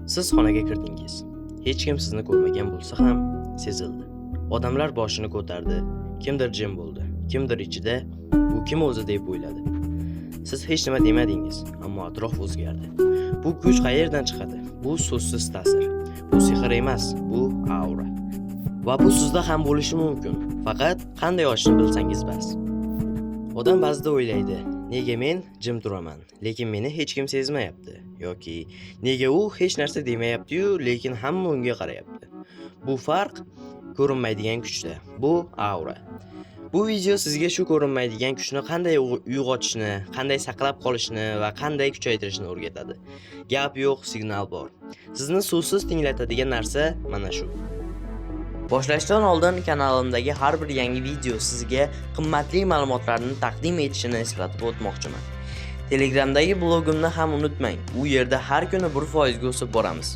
Siz xonaga kirdingiz. Hech kim sizni ko'rmagan bo'lsa ham sezildi. Odamlar boshini ko'tardi, kimdir jim bo'ldi, kimdir ichida bu kim o'zi deb o'yladi. Siz hech nima demadingiz, ammo atrof o'zgardi. Bu kuch qayerdan chiqadi? Bu so'zsiz ta'sir. Bu sehr emas, bu aura. Va bu sizda ham bo'lishi mumkin. Faqat qanday ochishni bilsangiz bas. Odam ba'zida o'ylaydi, nega men jim turaman, lekin meni hech kim sezmayapti, yoki nega u hech narsa demayapti-yu, lekin hamma unga qarayapti. Bu farq ko'rinmaydigan kuchda. Bu aura. Bu video sizga shu ko'rinmaydigan kuchni qanday uyg'otishni, qanday saqlab qolishni va qanday kuchaytirishni o'rgatadi. Gap yo'q, signal bor. Sizni so'zsiz tinglatadigan narsa mana shu. Boshlashdan oldin kanalimdagi har bir yangi video sizga qimmatli ma'lumotlarni taqdim etishini eslatib o'tmoqchiman. Telegramdagi blogimni ham unutmang. U yerda har kuni 1% ga o'sib boramiz.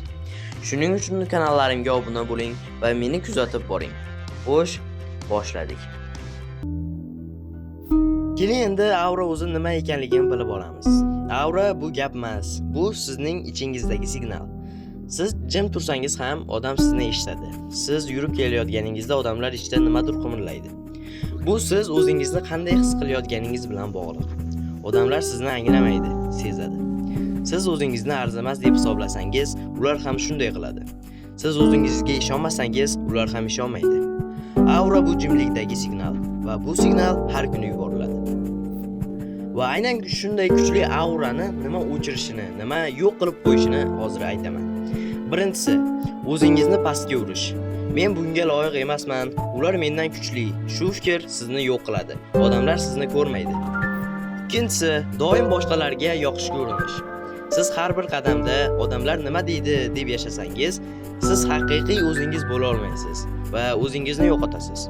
Shuning uchun kanallarimga obuna bo'ling va meni kuzatib boring. Xo'sh, boshladik. Keling, endi aura o'zi nima ekanligini bilib olamiz. Aura bu gap emas, bu sizning ichingizdagi signal. Siz jim tursangiz ham odam sizni eshitadi. Siz yurib kelayotganingizda odamlar ichida nimadir qimirlaydi. Bu siz o'zingizni qanday his qilayotganingiz bilan bog'liq. Odamlar sizni anglamaydi, sezadi. Siz o'zingizni arzimas deb hisoblasangiz, ular ham shunday qiladi. Siz o'zingizga ishonmasangiz, ular ham ishonmaydi. Aura bu jimlikdagi signal va bu signal har kuni yuboriladi. Va aynan shunday kuchli aurani nima o'chirishini, nima yo'q qilib qo'yishini hozir aytaman. Birinchisi, o'zingizni pastga urish. Men bunga loyiq emasman, ular mendan kuchli. Shu fikr sizni yo'q qiladi. Odamlar sizni ko'rmaydi. Ikkinchisi, doim boshqalarga yoqishga urinish. Siz har bir qadamda odamlar nima deydi deb yashasangiz, siz haqiqiy o'zingiz bo'la olmaysiz va o'zingizni yo'qotasiz.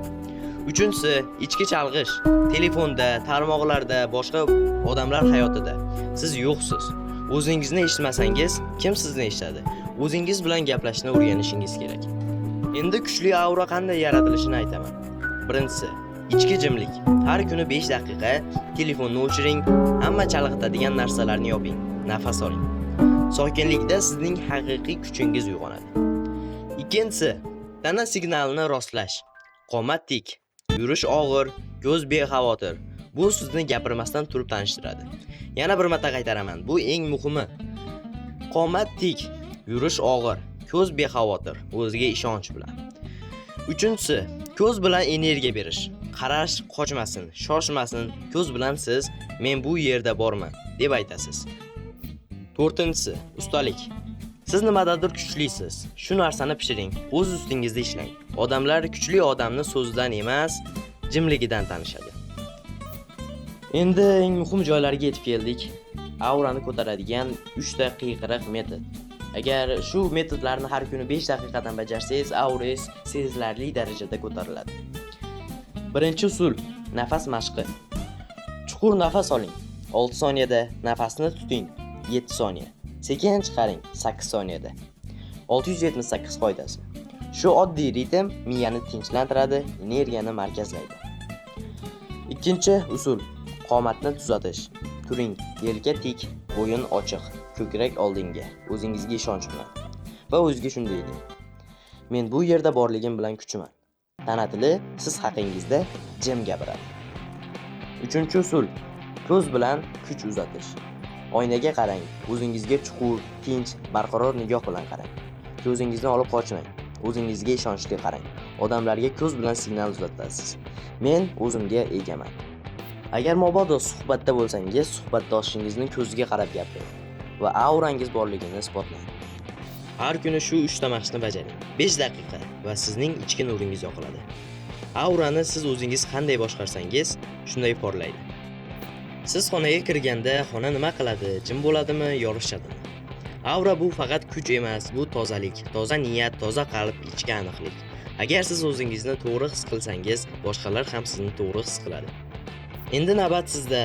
Uchinchisi, ichki chalg'ish. Telefonda, tarmoqlarda, boshqa odamlar hayotida siz yo'qsiz. O'zingizni eshitmasangiz, kim sizni eshitadi? O'zingiz bilan gaplashishni o'rganishingiz kerak. Endi kuchli aura qanday yaratilishini aytaman. Birinchisi, ichki jimlik. Har kuni 5 daqiqa telefonni o'chiring, hamma chalg'itadigan narsalarni yoping, nafas oling. Sokinlikda sizning haqiqiy kuchingiz uyg'onadi. Ikkinchisi, tana signalini rostlash. Qomat tik, yurish og'ir, ko'z bexavotir. Bu sizni gapirmasdan turib tanishtiradi. Yana bir marta qaytaraman, bu eng muhimi. Qomat tik, yurish og'ir, ko'z bexavotir, o'ziga ishonch bilan. Uchinchisi, ko'z bilan energiya berish. Qarash qochmasin, shoshmasin, ko'z bilan siz men bu yerda borman deb aytasiz. To'rtinchisi, ustalik. Siz nimadadir kuchlisiz. Shu narsani pishiring, o'z ustingizda ishlang. Odamlar kuchli odamni so'zidan emas, jimligidan tanishadi. Endi eng muhim joylarga yetib keldik. Aurani ko'taradigan 3 ta qiyqiriq metod. Agar shu metodlarni har kuni 5 daqiqadan bajarsangiz, aurangiz sezilarli darajada ko'tariladi. Birinchi usul nafas mashqi. Chuqur nafas oling. 6 soniyada nafasni tuting. 7 soniya. Sekin chiqaring 8 soniyada. 678 qoidasi. Shu oddiy ritm miyani tinchlantiradi, energiyani markazlaydi. Ikkinchi usul qomatni tuzatish. Turing, yelka tik, bo'yin ochiq, ko'krak oldinga, o'zingizga ishonch bilan. Va o'zingizga shunday deng: Men bu yerda borligim bilan kuchman. Tana tili siz haqingizda jim gapiradi. Uchinchi usul ko'z bilan kuch uzatish. Oynaga qarang, o'zingizga chuqur, tinch, barqaror nigoh bilan qarang. Ko'zingizni olib qochmang, o'zingizga ishonchli qarang. Odamlarga ko'z bilan signal uzatasiz. Men o'zimga egaman. Agar mabodo suhbatda bo'lsangiz, suhbatdoshingizni ko'ziga qarab gapiring va aurangiz borligini isbotlang. Har kuni shu 3 ta mashqni bajaring. 5 daqiqa va sizning ichki nuringiz yoqiladi. Aurani siz o'zingiz qanday boshqarsangiz, shunday porlaydi. Siz xonaga kirganda xona nima qiladi? Jim bo'ladimi, yorishadimi? Aura bu faqat kuch emas, bu tozalik, toza niyat, toza qalb, ichki aniqlik. Agar siz o'zingizni to'g'ri his qilsangiz, boshqalar ham sizni to'g'ri his qiladi. Endi navbat sizda.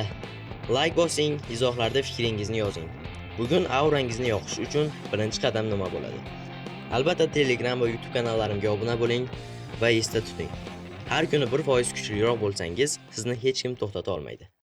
Like bosing, izohlarda fikringizni yozing. Bugun aurangizni yoqish uchun birinchi qadam nima bo'ladi? Albatta Telegram va YouTube kanallarimga obuna bo'ling va esda tuting. Har kuni 1% kuchliroq bo'lsangiz, sizni hech kim to'xtata olmaydi.